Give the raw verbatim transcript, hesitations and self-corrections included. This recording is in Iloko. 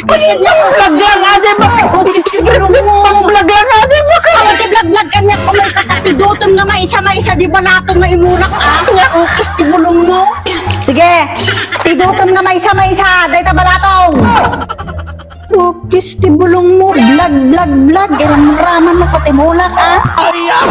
Pang-vlog lang, adi ba? Pang-vlog lang, adi ba? Awan ti vlog-vlog kaniak, umay ka, pidutom nga maysa-maysa di balatom nga imulak, a. Nga ukis ti bulongmo. Sige, pidutom nga maysa-maysa, dayta balatom. Ukis ti bulongmo, vlog, vlog, vlog. Iramraman mo pati mulak, a. Ay, ah!